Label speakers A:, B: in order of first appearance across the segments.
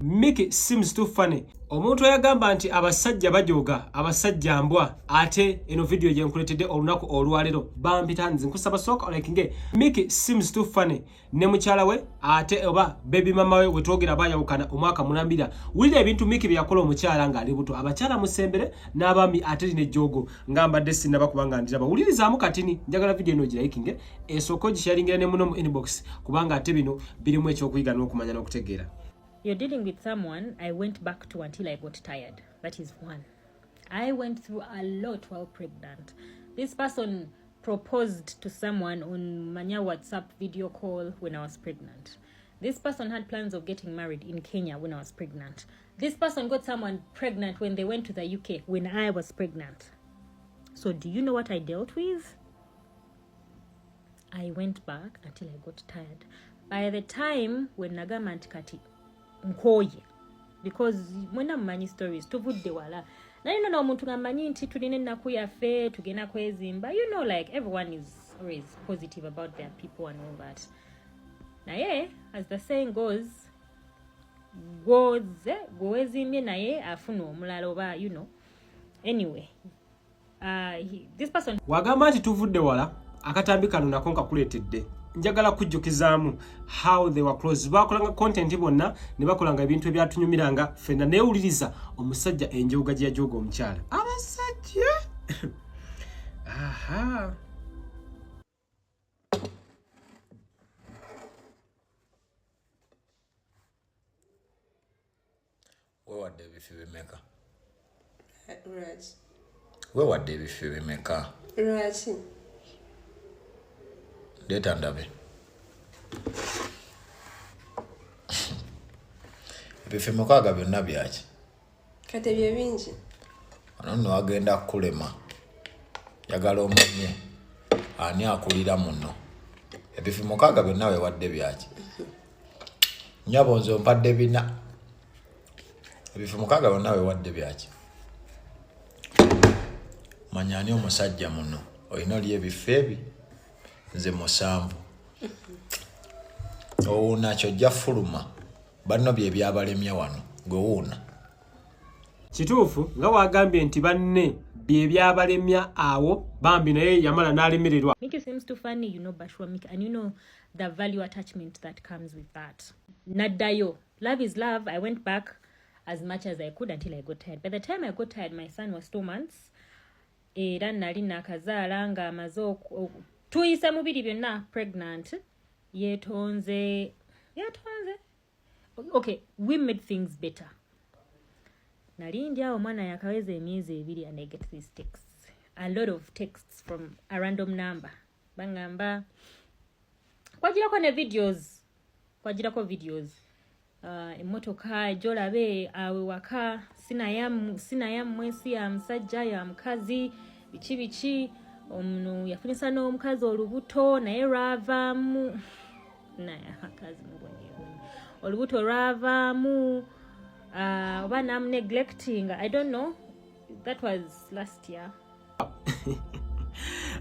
A: Mickey seems too funny. Omuntu eyagamba nti abasajja bajooga, abasajja mbwa, ate eno video gye nkuleetedde olunaku olwaleero bampita nze nkusaba sooka olikinge. Mickey seems too funny ne mukyala we ate oba baby mama we wetwogera bayawukana omwaka mulambira. Wulira ebintu Mickey bye yakola omukyala ng'ali buto. Abakyala musembere n'abaami ate lino ejjoogo nga mbadde sinnaba kuba nga ndiraba. Wulirizaamu katini, njagala video eno ogirayikinge esooke ogisharingira ne muno mu inbox kubanga ate bino birimu ekyokuyiga n'okumanya n'okutegeera.
B: You're dealing with someone I went back to until I got tired. That is one. I went through a lot while pregnant. This person proposed to someone on Manya WhatsApp video call when I was pregnant. This person had plans of getting married in Kenya when I was pregnant. This person got someone pregnant when they went to the UK when I was pregnant. So do you know what I dealt with? I went back until I got tired. By the time when nagamba nti kati nkooye, because mwena mumanyi stories, tuvudde wala, naye nno omuntu nga mmanyi nti tulina ennaku yaffe, tugenda kwezimba, like everyone is always positive about their people and all that. Naye as the saying goes, gwoze gwewezimbye naye afuna omulala oba anyway, this person
A: Wagamba nti tuvudde wala, akatambi kano nako nkakuleetedde. Njagala kujjukizaamu how they were close. Bakolanga content bonna ne bakolanga ebintu ebyatunyumiranga ffenna. Neewuliriza omusajja enjooga gye yajooga omukyala. Abasajja, aha.
C: Weewadde ebifi bimeka?
D: Lwaki?
C: Weewadde ebifi bimeka?
D: Lwaki?
C: Leeta ndabe. Ebifi 6 byonna byaki?
D: Kati ebyo bingi.
C: Wano nno wagenda kukulema. Njagala omanye ani akulira muno. Ebifi 6 byonna weewadde byaki? Nnyabo nze ompadde 4. Ebifi 6 byonna weewadde byaki? Manya ani omusajja muno. Olina oli ebifo ebi? Nze 7. Owuuna kyojja fuluma. Banno bye byabalemye wano. Gwe wuuna.
A: Kituufu nga wagambye nti banne bye byabalemya awo bambi, naye yamala n'alemererwa.
B: Mickey seems too funny, you know Bashwa Mickey, and you know the value attachment that comes with that. Naddayo. Love is love. I went back as much as I could until I got tired. By the time I got tired, my son was 2 months. Era nali nakazaala nga amaze tuyisa mubiri byonna pregnant. Yetonze. Yetonze. Okay, we made things better. Nali ndi awo omwana yakaweza emyezi 2 and I get these texts. A lot of texts from a random number. Bangamba kwagirako ne videos. Kwagirako videos. Emmotoka gy'olabe awe waka sinayammwe si ya musajja ya mukazi biki biki. Ono yafunisa n'omukazi olubuto naye lwavaamu, naye abakazi mubonyeebonye, olubuto lwavaamu, oba namuneglecting, I don't know. That was last year.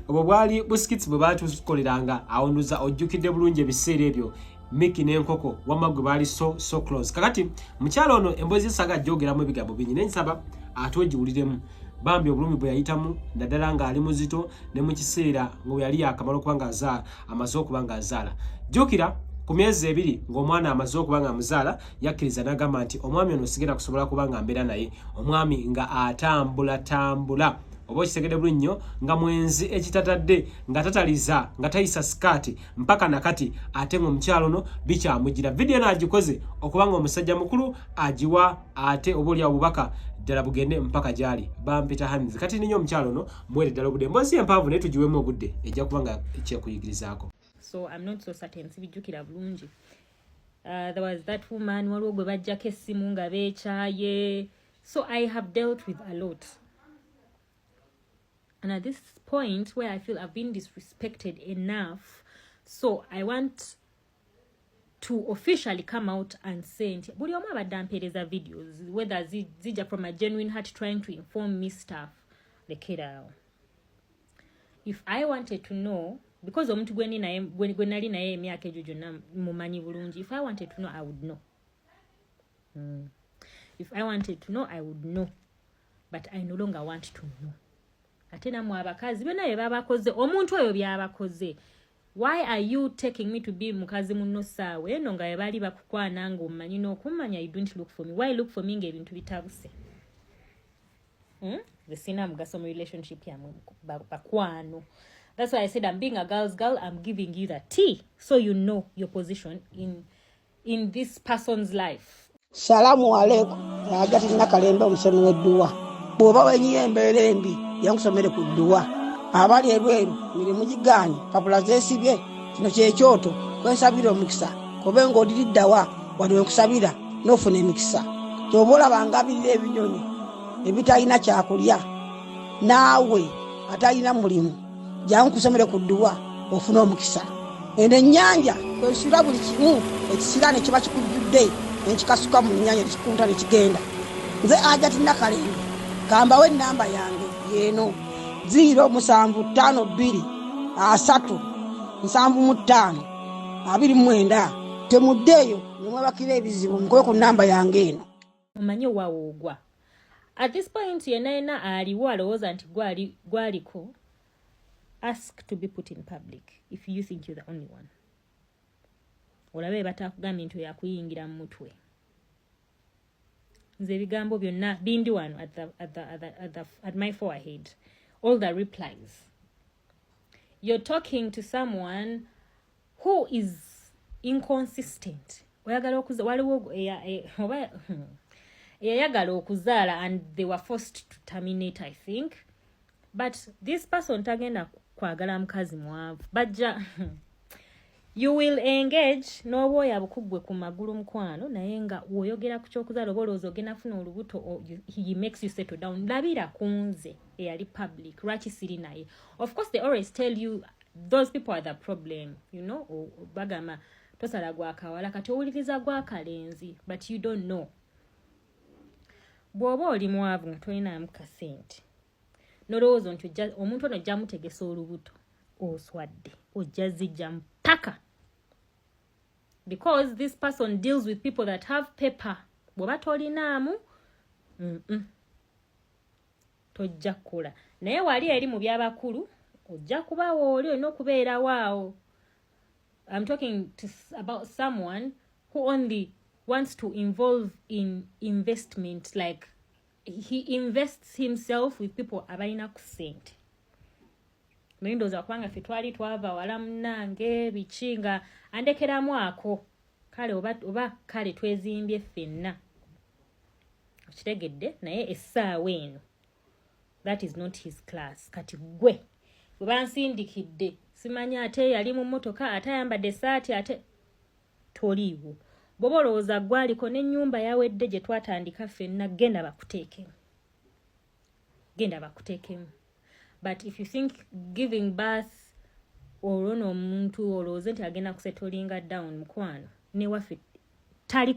A: Obwo bwali busikitsi bwe baatukoleranga awo. Nduza ojjukidde bulungi ebiseera ebyo Mickey n'enkoko wamma gwe baali so close. Kakati mukyala ono emboozi esaga ajjogeramu ebigambo bingi, naye nsaba ate ogiwuliremu bambi obulumi bwe yayitamu, naddala ng'ali muzito ne mu kiseera nga bwe yali yakamala okuba ng'azaala, amaze okuba ng'azaala. Jjukira ku myezi 2 ng'omwana amaze okuba nga amuzaala, yakkiriza n'agamba nti omwami ono sigenda kusobola kuba nga mbeera naye. Omwami nga atambulatambula, oba okitegedde bulungi nnyo, nga mwenzi ekitatadde, nga tataliza, nga tayisa sikaati mpaka nakati, ate ng'omukyalo ono bikyamugira. Vidiyo eno agikoze okuba nga omusajja mukulu agiwa ate oba oli obubaka ddala bugende mpaka gy'ali. Bampita Hanzi. Kati ninyo omukyalo ono muwere ddala obudde. Emboozi empanvu naye tugiweemu obudde, ejja kuba nga kyekuyigirizaako.
B: So I'm not so certain, sibijjukira bulungi. There was that woman waliwo gwe bajjako essimu nga beekyaye. So I have dealt with a lot. And at this point where I feel I've been disrespected enough, so I want to officially come out and say nti buli omu abadde ampeereza videos, whether zijja from a genuine heart trying to inform me stuff, lekeraawo. If I wanted to know, because omuntu gwe nali naye emyaka egyo gyonna mumanyi bulungi, if I wanted to know, I would know. If I wanted to know, I would know, but I no longer want to know. Ate nammwe abakazi, byonna bye babakoze, omuntu oyo byabakoze, why are you taking me to be mukazi munno saawa eno nga bali bakukwana nga omumanyi n'okummanya? You don't look for me. Why look for me ng'ebintu bitabuse? Nze sina mugaso mu relationship yammwe, bakwano. That's why I said I'm being a girl's girl. I'm giving you the tea so you know your position in this person's life.
E: Salaamu aleikum. Hajati Nakalembe, omusomi w'edduwa. Bw'oba wenyiye embeera embi, yankusomere ku dduwa. Abali ebweru, mirimu gigaanye, papula zeesibye, kino kyekyoto kwensabira omukisa. Kobe ng'odiriddawa wano wenkusabira n'ofuna emikisa. Kyoba olaba ngabirira ebinyonyi ebitalina kyakulya, naawe atalina mulimu, jangu nkusomere ku dduwa ofune omukisa. Eno ennyanja kwesula buli kimu ekisiraane kiba kikujjudde, nenkikasuka mu nnyanja, nekikunta nekigenda. Nze Hajati Nakalembe, kambawo enamba yange yeeno: 0752 30 75 29. Temuddeeyo nemwebakira ebizibu, mukube ku namba yange eno.
B: Omanye wawoogwa at this point, yenna yenna aliwo alowooza nti gwaliko, ask to be put in public if you think you're the only one. Olabe batakugambye nti oyo akuyingira mu mutwe. Nze ebigambo byonna bindi wano at my forehead, all the replies. You're talking to someone who is inconsistent. Oyagala okuza, waliwo oba eyayagala okuzaala and they were forced to terminate, I think. But this person tagenda kwagala mukazi mwavu. Bajja, you will engage n'obwoya bukuggwe ku magulu, mukwano, naye nga woyogera ku kyokuzaala oba olowooza ogenda funa olubuto, he makes you settle down. Labira ku nze eyali public, lwaki siri naye? Of course they always tell you those people are the problem. Bagamba tosala gwakawala, kati owuliriza gwakalenzi, but you don't know. Bw'oba oli mwavu nga tolinamu kasente, nolowooza nti omuntu ono ojja mutegesa olubuto, oswadde, ojja zijja mpaka, because this person deals with people that have paper. Bw'oba tolinaamu, tojja kukola naye. Wali eri mu byabakulu ojja kubawo oli olina okubeerawo awo. I'm talking about someone who only wants to involve in investment, like he invests himself with people abalina ku ssente. Naye ndowooza kubanga ffe twali twava wala, munnange, biki nga andekeramu ako kale, oba kale twezimbye ffenna, okitegedde? Naye essaawa eno that is not his class. Kati gwe bwe bansindikidde, simanyi ate yali mu mmotoka, ate ayambadde essaati, ate toliiwo. Bw'oba olowooza gwaliko n'ennyumba yawedde gye twatandika ffenna, genda bakuteekemu, genda bakuteekemu. But if you think giving birth, olwo n'omuntu olowooze nti agenda kusettlinga down, mukwano, newaffe tali,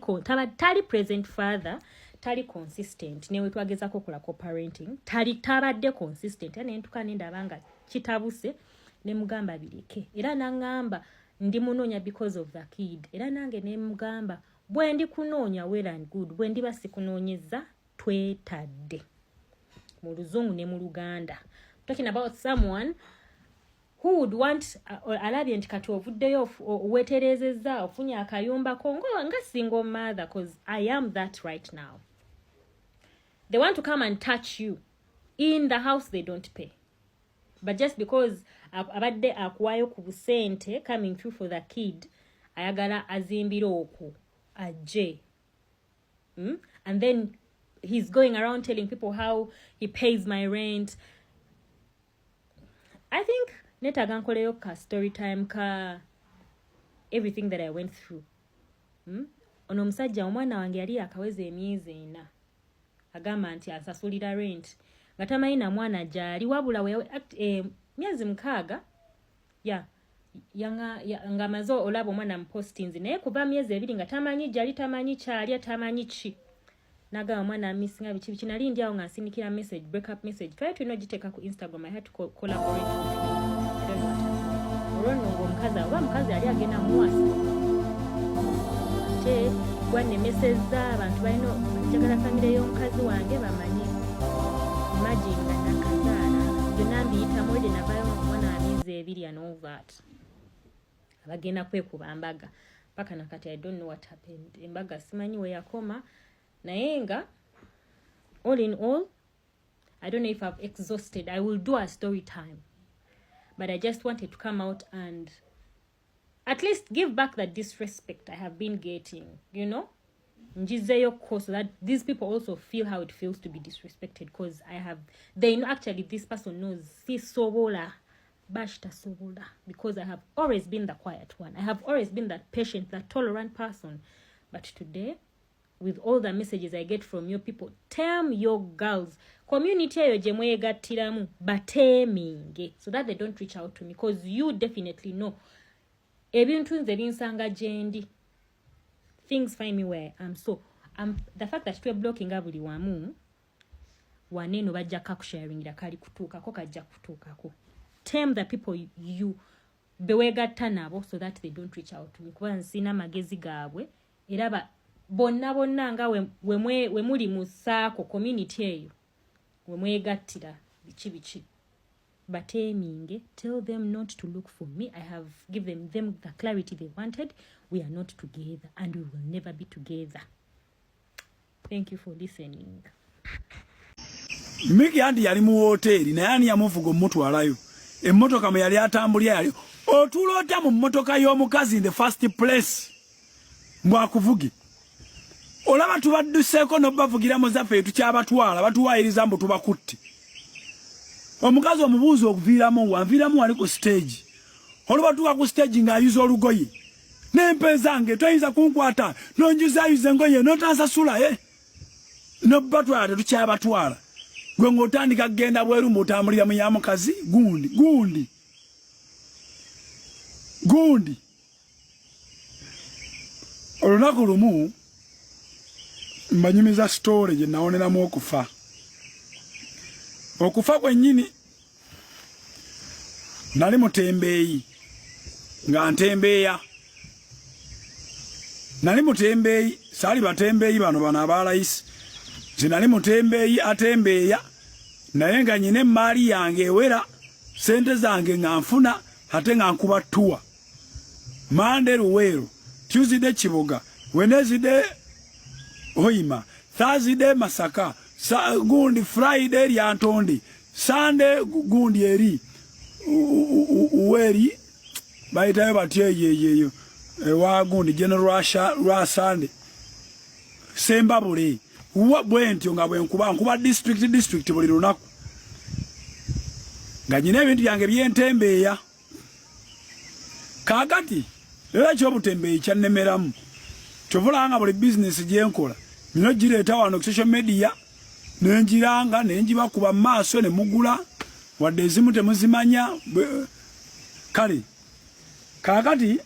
B: tali present father, tali consistent. Newe twagezako okola co-parenting, tali, tabadde consistent. Era nentuka nendaba nga kitabuse, nemugamba bireke, era naŋŋamba ndi munoonya because of the kid. Era nange nemugamba bwe ndi kunoonya, well and good, bwe ndiba sikunoonyeza, twetadde mu Luzungu ne mu Luganda. Talking about someone who would want, alabye nti kati ovuddeyo, weeterezezza, ofunye akayumbako nga single mother, cause I am that right now. They want to come and touch you in the house they don't pay, but just because abadde akuwayo ku busente coming through for the kid, ayagala azimbire okwo ajje. And then he's going around telling people how he pays my rent. I think netaaga nkoleyo ka story time ka everything that I went through. Ono omusajja, omwana wange yali akaweza emyezi 4, agamba nti asasulira rent nga tamanyi na mwana gyali. Wabula myezi 6 ya ng'amaze olaba omwana mu postings, naye kuva myezi 2 nga tamanyi gyali, tamanyi kyalya, tamanyi ki. Nagamba omwana amissinga, biki biki. Nali ndi awo nga nsindikira message, breakup message, twali tulina ogiteeka ku Instagram. I had to collaborate with him. I don't know what happened. Olwo nno ng'omukazi, oba mukazi yali agenda muwasa ate. Gwannemesezza abantu balina njagala famire y'omukazi wange bamanye. Imagine nga nakazaala, byonna mbiyitamu ede navayo omwana wa myezi 2 and all that. Abagenda kwekuba mbaga paka nakati I don't know what happened. Embaga simanyi weyakoma, naye nga all in all, I don't know if I've exhausted. I will do a story time, but I just wanted to come out and at least give back the disrespect I have been getting. Njizeyo, so that these people also feel how it feels to be disrespected, because I have they know, actually this person knows sisobola bash tasobola, because I have always been the quiet one. I have always been that patient, that tolerant person. But today, with all the messages I get from your people, tell your girls community eyo gye mwegattiramu bateeminge so that they don't reach out to me, because you definitely know ebintu nze binsanga gyendi. Things find me where I am. So the fact that tweblockinga buli wamu waneeno bajja kakusharingira kali kutuukako, kajja kutuukako. Tame the people you bewegatta nabo so that they don't reach out to me, kuba nsina amagezi gaabwe era bonna bonna nga we muli mu saako community eyo we mwegattira biki biki, bateminge. Tell them not to look for me. I have given them the clarity they wanted. We are not together and we will never be together. Thank you for listening.
F: Miki anti yali mu woteeri, naye ani yamuvuga omutwalayo? Emmotoka mwe yali atambulira, yali otuula otya mu mmotoka y'omukazi in the first place mbwakuvuge? Olaba tubadduseeko nobavugira mu zaffe, tukyabatwala batuwaayiriza mbu tubakutte. Omukazi omubuuzi okuviiramu wanviiramu wali ku stage, olubatuuka ku stage ng'ayuza olugoye n'empe zange, toyinza kunkwata nonjuzayuza engoye notansasula e nobatwala, tetukyabatwala. Gwe ng'otandika kugenda bweru mbuotambulira mu ya mukazi gundi gundi gundi. Olunaku lumu mbanyumiza story gye nawoneramu okufa, okufa kwennyini. Nali mutembeeyi nga ntembeeya, nali mutembeeyi, saali batembeeyi bano bano abalayisi. Nze nali mutembeeyi atembeeya, naye nga nyina emaali yange ewera, sente zange nga nfuna, ate nga nkuba tour. Mande Luweero, Tuesday Kiboga, Wednesday Hoima, Thursday Masaka, gundi Friday Lyantonde, Sunday gundi eri uweri bayitayo batyo eyo ewa gundi General Rwasande Sembabule bwentyo nga bwenkuba nkuba district district buli lunaku, nga nyina ebintu byange byentembeeya. Kaakati era ekyobutembeeyi kyannemeramu, kyova nga buli bizinesi gyenkola nina gireeta wano ku social media, nenjiranga nenjibakuba mu maaso ne mugula, wadde ezimu temuzimanya. Kale kaakati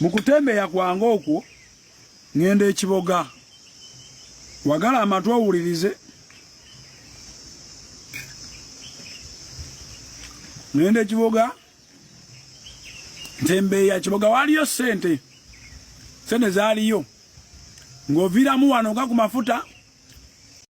F: mu kutembeeya kwange okwo ŋŋenda ekiboga, wagala amatu owulirize. Ŋŋenda ekiboga ntembeeya kiboga, waliyo sente, sente zaaliyo ng'oviiramu wano nga ku mafuta.